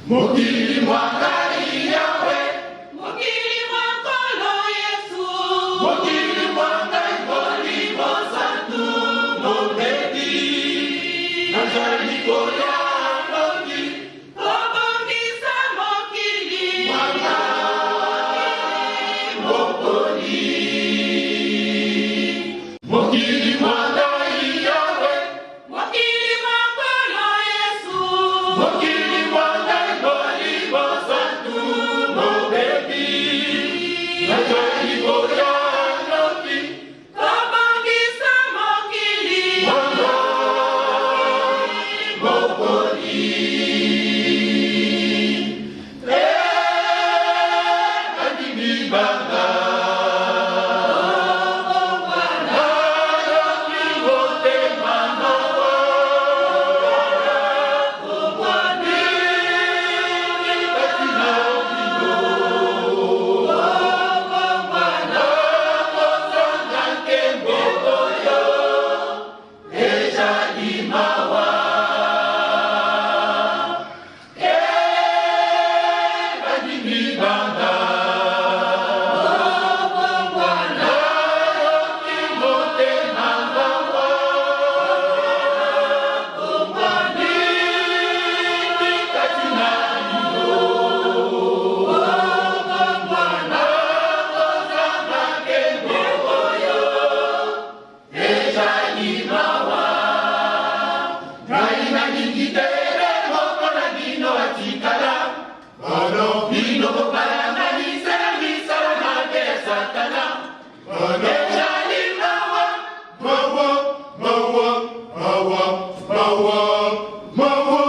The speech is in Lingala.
Mokili mwa ngai Yawe. Mokili mwa Nkolo Yesu. Mokili mwa ngai Molimo Santu mobebi. Nazali koya noki. Kobongisa mokili. Mwa ngai mokoli. Mokili mwa ngai Yawe. Mokili mwa Nkolo Yesu. Mokili mwa ngai Molimo Santu mobebi. Nazali koya noki. Kobongisa mokili. Mwa ngai mokoli. Eh, bandimi ba nga. Nayoki motema mawa. Mingi kati na bino. Nakozanga nkembo oyo ezali mawa. Eh, bandimi ba nga. Nayoki motema mawa. Mingi kati na bino. Nakozanga nkembo oyo ezali mawa. Ngai nalingi te moko na bino atikala. Bino kopalanganisa misala mabe ya Satana. Ezali mawa. Mawa, mawa, mawa, mawa, mawa.